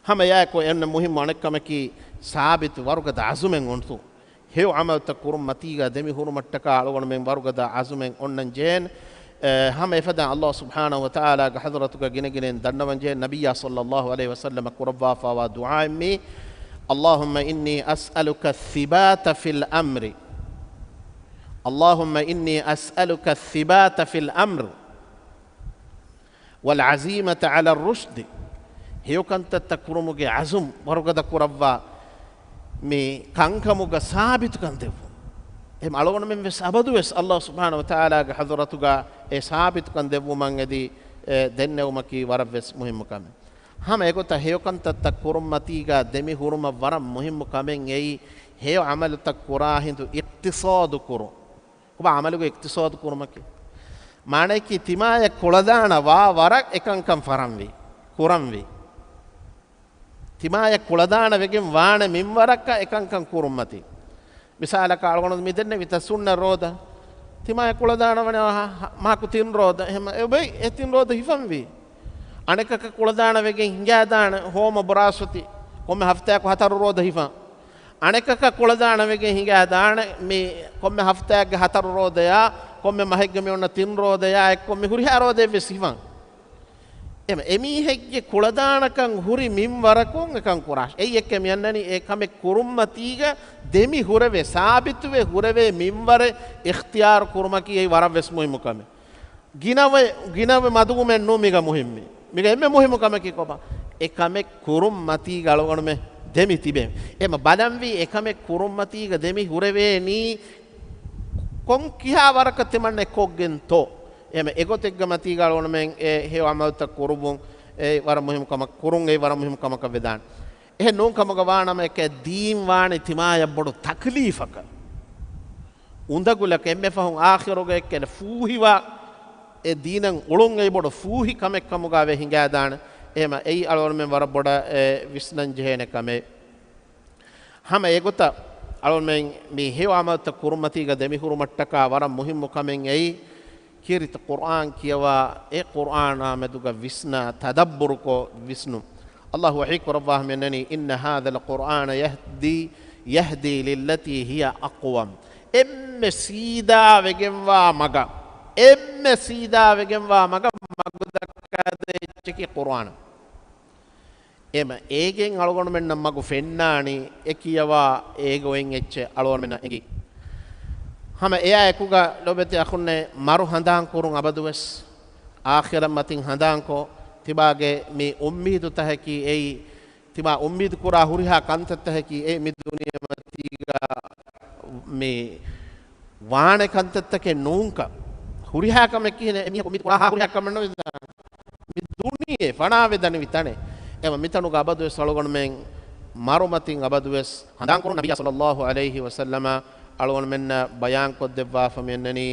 ހަމަ އެއާއެކު އެންމެ މުހިއްމު އަނެއްކަމަކީ، ސާބިތު ވަރުގަދަ ޢަޒުމެއް އޮންތު. ހެޔޮ ޢަމަލުތައް ކުރުމަތީގަ ދެމި ހުރުމަށްޓަކާ އަޅުގަނޑުމެން ވަރުގަދަ ޢަޒުމެއް އޮންނަން ޖެހޭނެ. އެ، ހަމަ އެފަދަ ﷲ ސުބްޙާނަހޫ ވަތަޢާލާގެ ޙަޟްރަތުގަ ގިނަގިނައިން ދަންނަވަން ޖެހޭ، ނަބިއްޔާ ޞައްލައްލާހު ޢަލައިހި ވަސައްލަމަ ކުރައްވާފައިވާ ދުޢާއެއްމީ، اللهم إني أسألك الثبات في الأمر. اللهم إني أسألك الثبات في الأمر والعزيمة على الرشد. ހެޔޮ ކަންތައްތައް ކުރުމުގެ ޢަޒުމް ވަރުގަދަ ކުރައްވާ، މި ކަންކަމުގަ ސާބިތުކަން ދެއްވުން. އެހެން އަޅުގަނޑުމެން ވެސް އަބަދުވެސް ﷲ ސުބްޙާނަހޫ ވަތަޢާލާގެ ޙަޟްރަތުގަ އެ ސާބިތުކަން ދެއްވުމަށް އެދި، އެ ދެންނެވުމަކީ ވަރަށް ވެސް މުހިއްމު ކަމެއް. ހަމަ އެގޮތަށް ހެޔޮ ކަންތައްތައް ކުރުމަތީގަ ދެމި ހުރުމަށް ވަރަށް މުހިއްމު ކަމެއް އެއީ، ހެޔޮ ޢަމަލުތައް ކުރާ ހިނދު އިޤްތިޞާދު ކުރުން. ކޮބާ ޢަމަލުގެ އިޤްތިޞާދު ކުރުމަކީ؟ މާނައަކީ، ތިމާޔަށް ކުޅަދާނަ ވާ ވަރަށް އެކަންކަން ފަރަންވީ، ކުރަންވީ. ތިމާޔަށް ކުޅަދާނަ ވެގެން ވާނެ މިންވަރަކަށް އެކަންކަން ކުރުމަތީ. މިސާލަކަށް އަޅުގަނޑު މި ދެންނެވިތާ ސުންނަ ރޯދަ. ތިމާޔަށް ކުޅަދާނަ ވަނީ މާކު ތިން ރޯދަ. އެހެން އެބައި އެ ތިން ރޯދަ ހިފަންވީ. އަނެކަކަށް ކުޅަދާނަ ވެގެން ހިނގާދާނެ ހޯމަ ބުރާސްފަތި. ކޮންމެ ހަފްތާއަކު ހަތަރު ރޯދަ ހިފަން. އަނެކަކަށް ކުޅަދާނަ ވެގެން ހިނގާ ދާނެ މި ކޮންމެ ހަފްތާއެއްގެ ހަތަރު ރޯދަޔާ، ކޮންމެ މަހެއްގެ މި އޮންނަ ތިން ރޯދަޔާ އެއްކޮށް މި ހުރިހާ ރޯދައެއް ވެސް ހިފަން. އެމަ، އެމީހެއްގެ ކުޅަދާނަކަން ހުރި މިންވަރަކުން އެކަން ކުރާށި. އެއީ އެއްކެ މި އަންނަނީ އެ ކަމެއް ކުރުންމަތީގަ ދެމި ހުރެވޭ، ސާބިތުވެ ހުރެވޭ މިންވަރެއް އިޚްތިޔާރު ކުރުމަކީ އެއީ ވަރަށް ވެސް މުހިއްމު ކަމެއް. ގިނަވެ، ގިނަވެ މަދުވުމެއް ނޫން މީގަ މުހިއްމީ. މީގަ އެންމެ މުހިއްމު ކަމަކީ ކޮބާ؟ އެ ކަމެއް ކުރުން މަތީގަ އަޅުގަނޑުމެން ދެމި ތިބެން. އެމަ ބަލަންވީ އެ ކަމެއް ކުރުން މަތީގަ ދެމި ހުރެވޭނީ ކޮން ކިހާ ވަރަކަށް ތިމަންނެ ކޮށްގެންތޯ؟ އެމަ އެގޮތެއްގަ މަތީގަ އަޅުގަނޑުމެން އެ ހެޔޮ ޢަމަލުތައް ކުރުވުން އެ ވަރަށް މުހިއްމު ކަމަށް، ކުރުން އެ ވަރަށް މުހިއްމު ކަމަކަށް ވެދާނެ. އެހެން ނޫން ކަމުގަ ވާނަމަ އެކަ ދީން ވާނެ ތިމާޔަށް ބޮޑު ތަކްލީފަކަށް. އުނދަގުލަކަށް އެންމެ ފަހުން އާޚިރުގަ އެއްކެލެ ފޫހިވާ އެ ދީނަށް އުޅުން އެއީ ބޮޑު ފޫހި ކަމެއް ކަމުގަ ވެ ހިނގާދާނެ. އެހެމަ އެއީ އަޅުގަނޑުމެން ވަރަށް ބޮޑަށް އެ ވިސްނަން ޖެހޭނެ ކަމެއް. ހަމަ އެގޮތަށް އަޅުގަނޑުމެން މި ހެޔޮ ޢަމަލުތައް ކުރުމަތީގަ ދެމިހުރުމަށްޓަކާ ވަރަށް މުހިއްމު ކަމެއް އެއީ، ކީރިތި ޤުރްއާން ކިޔަވާ، އެ ޤުރްއާނާ މެދުގަ ވިސްނާ، ތަދައްބުރުކޮށް ވިސްނުން. ﷲ ވަޙީ ކުރައްވާ ހަމައެންނަނީ، إن هذا القرآن يهدي، يهدي للتي هي أقوم. އެންމެ ސީދާ ވެގެންވާ މަގަށް، އެންމެ ސީދާ ވެގެންވާ މަގަށް މަގު ދައްކާދޭ އެއްޗަކީ ޤުރްއާން. އެމަ އޭގެން އަޅުގަނޑުމެންނަށް މަގު ފެންނާނީ، އެ ކިޔަވާ އޭގެ އޮތް އެއްޗެއް އަޅުގަނޑުމެންނަށް އެނގި. ހަމަ އެއާ އެކުގަ ލޯބިވެތި އަޚުންނޭ، މަރު ހަނދާން ކުރުން އަބަދުވެސް، އާޚިރަތް މަތިން ހަނދާންކޮށް، ތިބާގެ މި އުއްމީދުތަކަކީ އެއީ، ތިބާ އުއްމީދު ކުރާ ހުރިހާ ކަންތައްތަކަކީ އެއީ މި ދުނިޔެމަތީގަ މި ވާނެ ކަންތައްތަކެއް ނޫންކަން. ހުރިހާ ކަމެއް ކިހިނެއް އެމީހަކު އުއްމީދު ކުރާ ހުރިހާ ކަމެއް ނުވެ. މި ދުނިޔެ ފަނާވެދަނިވި ތަނެއް. އެމަ މިތަނުގަ އަބަދުވެސް އަޅުގަނޑުމެން މަރުމަތިން އަބަދުވެސް ހަނދާންކުރުން. ނަބިއްޔާ ޞައްލައްލާހު ޢަލައިހި ވަސައްލަމަ އަޅުގަނޑުމެންނަށް ބަޔާންކޮށްދެއްވާފަ މިއަންނަނީ،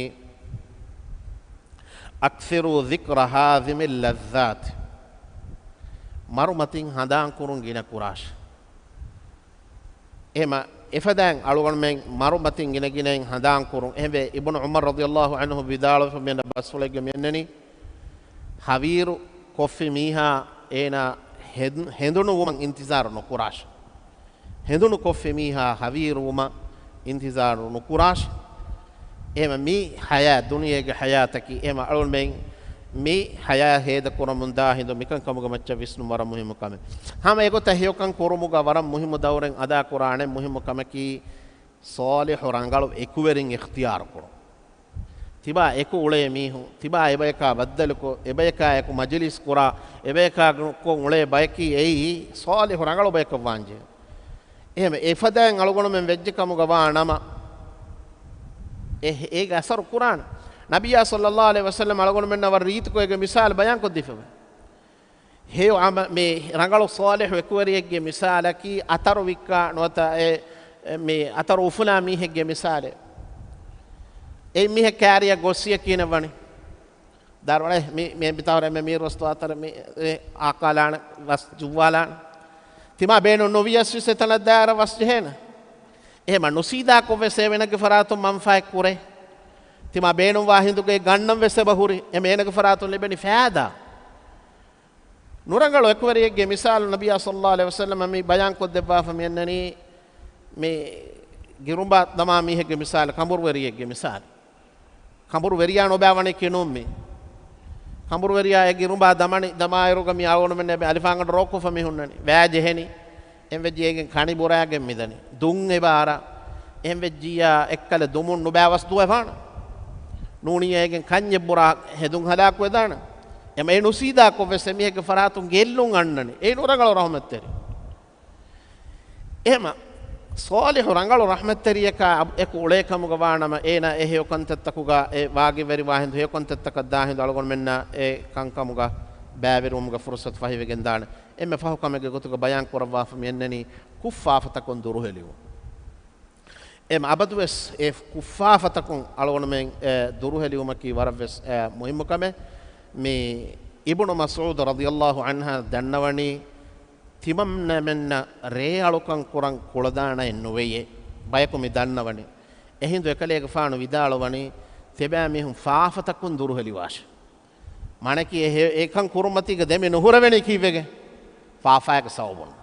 أكثروا ذكر هاذم اللذات. މަރުމަތިން ހަނދާންކުރުން ގިނަ ކުރާށި. އެހެމަ އެފަދައިން އަޅުގަނޑުމެން މަރުމަތިން ގިނަގިނައިން ހަނދާންކުރުން. އެހެންވެ، އިބްނު ޢުމަރު ރަޟިޔައްލާހު ޢަންހު ވިދާޅުވެފަ މިއަންނަ ބަސްފުޅެއްގެ މިއަންނަނީ، ހަވީރު ކޮށްފި މީހާ އޭނާ ހެން-، ހެނދުނު ވުމަށް އިންތިޒާރު ނުކުރާށި. ހެނދުނު ކޮށްފި މީހާ ހަވީރު ވުމަށް އިންތިޒާރު ނުކުރާށި. އެހެމަ މި ޙަޔާތް، ދުނިޔޭގެ ޙަޔާތަކީ، އެހެމަ އަޅުގަނޑުމެން މި ޙަޔާތް ހޭދަކުރަމުންދާ ހިނދު މިކަންކަމުގެ މައްޗަށް ވިސްނުން ވަރަށް މުހިއްމު ކަމެއް. ހަމަ އެގޮތަށް ހެޔޮކަން ކުރުމުގަ ވަރަށް މުހިއްމު ދައުރެއް އަދާކުރާނެ މުހިއްމު ކަމަކީ، ޞާލިޙު ރަނގަޅު އެކުވެރިން އިޚްތިޔާރު ކުރުން. ތިބާ އެކު އުޅޭ މީހުން، ތިބާ އެބަޔަކާ ބައްދަލުކޮށް، އެބަޔަކާ އެކު މަޖިލިސް ކުރާ، އެބަޔަކާ ކޮށް އުޅޭ ބަޔަކީ އެއީ ޞާލިޙު ރަނގަޅު ބަޔަކަށް ވާންޖެހޭ. އެހެމަ އެފަދައިން އަޅުގަނޑުމެން ވެއްޖެ ކަމުގަ ވާ ނަމަ، އެ-، އޭގެ އަސަރު ކުރާނެ. ނަބިއްޔާ ޞައްލައްލާހު ޢަލައިހި ވަސައްލަމް އަޅުގަނޑުމެންނަށް ވަރަށް ރީތިކޮށް އޭގެ މިސާލު ބަޔާންކޮށްދީފަވޭ. ހެޔޮ ޢަމަ-، މި ރަނގަޅު ޞާލިޙު އެކުވެރިއެއްގެ މިސާލަކީ، އަތަރު ވިއްކާ ނުވަތަ އެ، މި އަތަރު އުފުލާ މީހެއްގެ މިސާލެއް. އެއް މީހެއް ކާރިއަށް ގޮއްސިޔަ ކީނެއް ވަނީ. ދާރުވަޅެ މި، މި ބިތާވަރެ މި މީރު ވަސްތު އަތަރ މި، އެ، އާކާލާނެ، ވަސް ޖުއްވާލާނެ. ތިމާ ބޭނުން ނުވިޔަސް ވެސް އެތަނަށް ދާއިރަށް ވަސް ޖެހޭނެ. އެހެމަ ނުސީދާކޮށް ވެސް އެވެނެގެ ފަރާތުން މަންފާއެއް ކުރޭ. ތިމާ ބޭނުންވާ ހިނދުގައި ގަންނަން ވެސް އެބަ ހުރި. އެމަ އޭނަގެ ފަރާތުން ލިބެނީ ފައިދާ. ނުރަނގަޅު އެކުވެރިއެއްގެ މިސާލު ނަބިއްޔާ ޞައްލައްލާހު ޢަލައިހި ވަސައްލަމަ މި ބަޔާންކޮށްދެއްވާފަ މި އަންނަނީ، މި ގިރުނބާ ދަމާ މީހެއްގެ މިސާލު، ކަނބުރުވެރިއެއްގެ މިސާލު. ކަނބުރުވެރިޔާ ނުބައި ވަނީ ކިނޫން މި. ކަނބުރުވެރިޔާ އެ ގިރުނބާ ދަމަނީ، ދަމާއިރުގަ މި އަޅުގަނޑުމެން އެބަ އަލިފާންގަނޑު ރޯކޮށްފަ މި ހުންނަނީ. ވައި ޖެހެނީ. އެހެން ވެއްޖެ އޭގެން ކަނި ބުރާގެން މިދަނީ. ދުން އެބަ އަރާ. އެހެން ވެއްޖިއްޔާ އެއްކަލަ ދުމުން ނުބައި ވަސް ދުވެފާނެ. ނޫނީ އޭގެން ކަންޏެއް ބުރާ ހެދުން ހަލާކުވެދާނެ. އެމަ އެ ނުސީދާކޮށް ވެސް އެމީހެއްގެ ފަރާތުން ގެއްލުން އަންނަނީ. އެއީ ނުރަނގަޅު ރަޙުމަތްތެރި. އެހެމަ ޞާލިޙު ރަނގަޅު ރަޙްމަތްތެރިޔަކާ އެކު އުޅޭ ކަމުގަ ވާނަމަ، އޭނާ އެ ހެޔޮ ކަންތައްތަކުގަ އެ ވާގިވެރިވާ ހިނދު، ހެޔޮ ކަންތައްތަކަށް ދާ ހިނދު އަޅުގަނޑުމެންނާ އެ ކަންކަމުގަ ބައިވެރިވުމުގެ ފުރުޞަތު ފަހިވެގެން ދާނެ. އެންމެ ފަހު ކަމެއްގެ ގޮތުގަ ބަޔާން ކުރައްވާފަ މި އަންނަނީ ކުށްފާފަތަކުން ދުރުހެލިވުން. އެމަ އަބަދުވެސް އެ ކުށްފާފަތަކުން އަޅުގަނޑުމެން، އެ، ދުރުހެލިވުމަކީ ވަރަށްވެސް، އެ، މުހިއްމު ކަމެއް. މި އިބްނު މަސްޢޫދު ރަޟިޔައްލާހު ޢަންހާ ދަންނަވަނީ، ތިމަންނަމެންނަށް ރޭއަޅުކަން ކުރަން ކުޅަދާނައެއް ނުވެޔޭ. ބަޔަކު މި ދަންނަވަނީ. އެހިނދު އެކަލޭގެފާނު ވިދާޅުވަނީ، ތިބާމީހުން ފާފަތަކުން ދުރުހެލިވާށެ. މާނައަކީ އެ ހެ-، އެކަން ކުރުމަތީގަ ދެމި ނުހުރެވެނީ ކީއްވެގެން؟ ފާފައިގެ ސަބަބުން.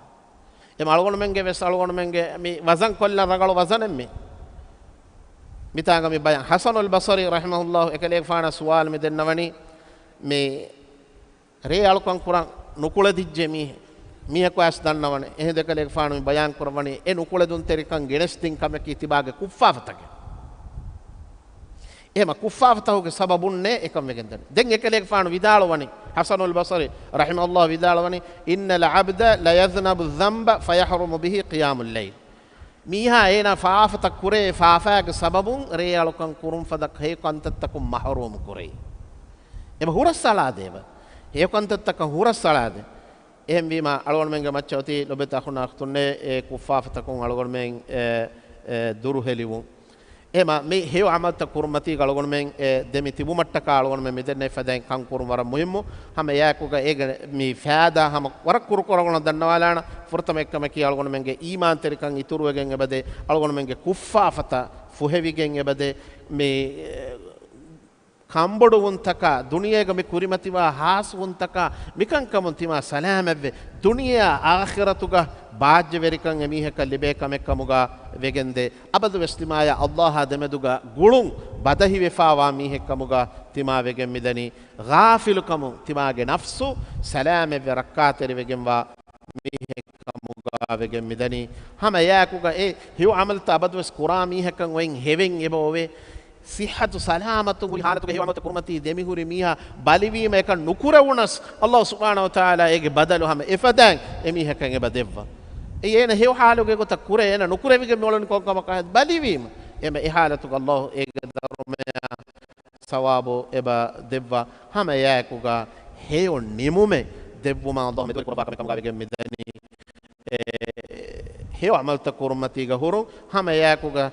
އެމަ އަޅުގަނޑުމެންގެ ވެސް އަޅުގަނޑުމެންގެ މި ވަޒަން ކޮށްލަން ރަނގަޅު ވަޒަނެއް މި. މިތާނގަ މި ބަޔަން. ޙަސަނުލް ބަޞްރީ ރަޙިމަހުﷲ އެކަލޭގެފާނަށް ސުވާލު މި ދެންނަވަނީ، މި ރޭ އަޅުކަން ކުރަން ނުކުޅެދިއްޖެ މީ-، މީހަކު އައިސް ދަންނަވަނީ. އެހިނދު އެކަލޭގެފާނު މި ބަޔާން ކުރައްވަނީ، އެ ނުކުޅެދުންތެރިކަން ގެނެސްދިން ކަމަކީ ތިބާގެ ކުށްފާފަތަކެއް. އެހެމަ ކުށްފާފަތަކުގެ ސަބަބުންނޭ އެކަން ވެގެންދަނީ. ދެން އެކަލޭގެފާނު ވިދާޅުވަނީ، ޙަސަނުލް ބަޞްރީ ރަޙިމަހުﷲ ވިދާޅުވަނީ، إن العبد ليذنب الذنب فيحرم به قيام الليل. މީހާ އޭނާ ފާފަތައް ކުރޭ، ފާފައިގެ ސަބަބުން ރޭ އަޅުކަން ކުރުން ފަދަ ހެޔޮ ކަންތައްތަކުން މަޙްރޫމު ކުރޭ. އެބަ ހުރަސްއަޅާދޭ އެބަ. ހެޔޮ ކަންތައްތަކަށް ހުރަސްއަޅާދޭ. އެހެންވީމާ، އަޅުގަނޑުމެންގެ މައްޗަށް އޮތީ ލޮބެތި އަޚުންނާ އަޚްތުންނޭ، އެ ކުށްފާފަތަކުން އަޅުގަނޑުމެން، އެ، އެ، ދުރުހެލިވުން. އެމަ މި ހެޔޮ ޢަމަލްތައް ކުރުމަތީގަ އަޅުގަނޑުމެން، އެ، ދެމި ތިބުމަށްޓަކާ އަޅުގަނޑުމެން މިދެންނެވި ފަދައިން ކަން ކުރުން ވަރަށް މުހިއްމު. ހަމަ އެއާއެކުގަ އޭގެ މި ފައިދާ ހަމަ ވަރަށް ކުރުކުރު އަޅުގަނޑު ދަންނަވާލާނަން. ފުރަތަމަ އެއްކަމަކީ އަޅުގަނޑުމެންގެ އީމާންތެރިކަން އިތުރުވެގެން އެބަދޭ، އަޅުގަނޑުމެންގެ ކުށްފާފަތައް ފުހެވިގެން އެބަދޭ، މި، އެ، ކަންބޮޑުވުންތަކާ، ދުނިޔޭގަ މި ކުރިމަތިވާ ހާސްވުންތަކާ، މިކަންކަމުން ތިމާ ސަލާމަތްވެ، ދުނިޔެއާ އާޚިރަތުގަ ބާއްޖަވެރިކަން އެމީހަކަށް ލިބޭ ކަމެއްކަމުގަ ވެގެންދޭ. އަބަދުވެސް ތިމާޔާ ﷲ އާ ދެމެދުގަ ގުޅުން ބަދަހިވެފާވާ މީހެއްކަމުގަ ތިމާ ވެގެން މިދަނީ. ޣާފިލުކަމުން ތިމާގެ ނަފްސު ސަލާމަތްވެ ރައްކާތެރިވެގެންވާ މީހެއްކަމުގަ ވެގެން މިދަނީ. ހަމަ އެއާއެކުގަ އެ ހެޔޮ ޢަމަލްތައް އަބަދުވެސް ކުރާ މީހަކަށް އޮތް ހެވެން އެބައޮވޭ. ޞިއްޙަތު ސަލާމަތު ހުރި ޙާލަތުގަ ހެޔޮ ޢަމަލްތައް ކުރުމަތީ ދެމިހުރި މީހާ ބަލިވީމަ އެކަން ނުކުރެވުނަސް، ﷲ ސުބްޙާނަހޫ ވަތަޢާލާ އޭގެ ބަދަލު ހަމަ އެފަދައިން އެމީހަކަށް އެބަ ދެއްވާ. އެ އޭނަ ހެޔޮ ޙާލުގެ ގޮތަށް ކުރޭ، އޭނަ ނުކުރެވިގެން މިއުޅެނީ ކޮންކަމަކާ ބަލިވީމަ. އެމަ އެ ޙާލަތުގަ ﷲ އޭގެ ދަރުމަޔާ ސަވާބު އެބަ ދެއްވާ. ހަމަ އެއާއެކުގަ ހެޔޮ ނިމުމެއް ދެއްވުމަށް ﷲ މެދުވެރި ކުރައްވާ ކަމެއް ކަމުގަ ވެގެން މިދަނީ. އެ، ހެޔޮ ޢަމަލްތައް ކުރުމަތީގަ ހުރުން ހަމަ އެއާއެކުގަ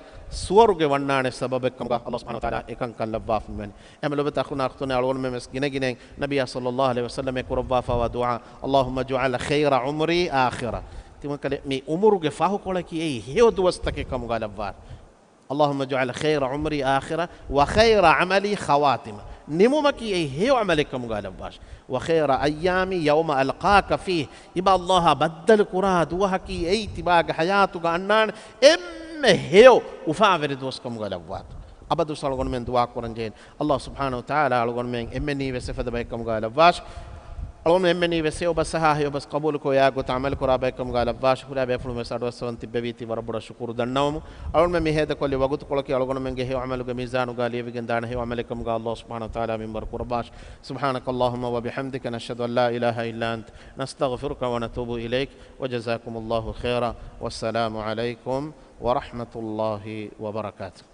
ސުވަރުގެ ވަންނާނެ ސަބަބެއްކަމުގަ ﷲ ސުބްޙާނަހޫ ވަތަޢާލާ އެކަންކަން ލައްވާފަ މިވަނީ. އެމަ ލޮބެތި އަޚުންނާ އަޚްތުންނޭ، އަޅުގަނޑުމެން ވެސް ގިނަގިނައިން ނަބިއްޔާ ޞައްލައްލާހު ޢަލައިހި ވަސައްލަމަ ކުރައްވާފައިވާ ދުޢާ، اللهم اجعل خير عمري آخرة. ތިމަންކަލެ މި އުމުރުގެ ފަހުކޮޅަކީ އެއީ ހެޔޮ ދުވަސްތަކެއް ކަމުގަ ލައްވާށި. اللهم اجعل خير عمري آخرة وخير عملي خواتمة. ނިމުމަކީ އެއީ ހެޔޮ ޢަމަލެއް ކަމުގަ ލައްވާށި. وخير أيامي يوم ألقاك فيه. ތިބާ ﷲ އާ ބައްދަލު ކުރާ ދުވަހަކީ އެއީ ތިބާގެ ޙަޔާތުގަ އަންނާނެ އެންމެ ހެޔޮ އުފާވެރި ދުވަސް ކަމުގަ ލައްވާތި. އަބަދުވެސް އަޅުގަނޑުމެން ދުޢާ ކުރަން ޖެހޭނެ. ﷲ ސުބްޙާނަހޫ ވަތަޢާލާ އަޅުގަނޑުމެން އެންމެންނީވެސް އެފަދަ ބައެއް ކަމުގަ ލައްވާށި. އަޅުގަނޑު އެންމެންނީވެސް އެ އޮބަ ސަހާ އެ އޮބަސް ޤަބޫލުކޮށް އެއާ ގޮތަށް ޢަމަލު ކުރާ ބައެއް ކަމުގަ ލައްވާށި. ހުރިހާ ބޭފުޅުންވެސް އަޑުއައްސަވަން ތިއްބެވީތީ ވަރަށް ބޮޑަށް ޝުކުރު ދަންނަވަމު. އަޅުގަނޑުމެން މި ހޭދަކޮށްލި ވަގުތުކޮޅަކީ އަޅުގަނޑުމެންގެ ހެޔޮ ޢަމަލުގެ މީޒާނުގަ ލިޔެވިގެން ދާނެ ހެޔޮ ޢަމަލެއް ކަމުގަ ﷲ ސުބްޙާނަހޫ ވަތަޢާލާ މިންވަރު ކުރައްވާށި. سبحانك اللهم وبحمدك، نشهد أن لا إله إلا أنت، نستغفرك ونتوب إليك، وجزاكم الله خيرا، والسلام عليكم ورحمة الله وبركاته.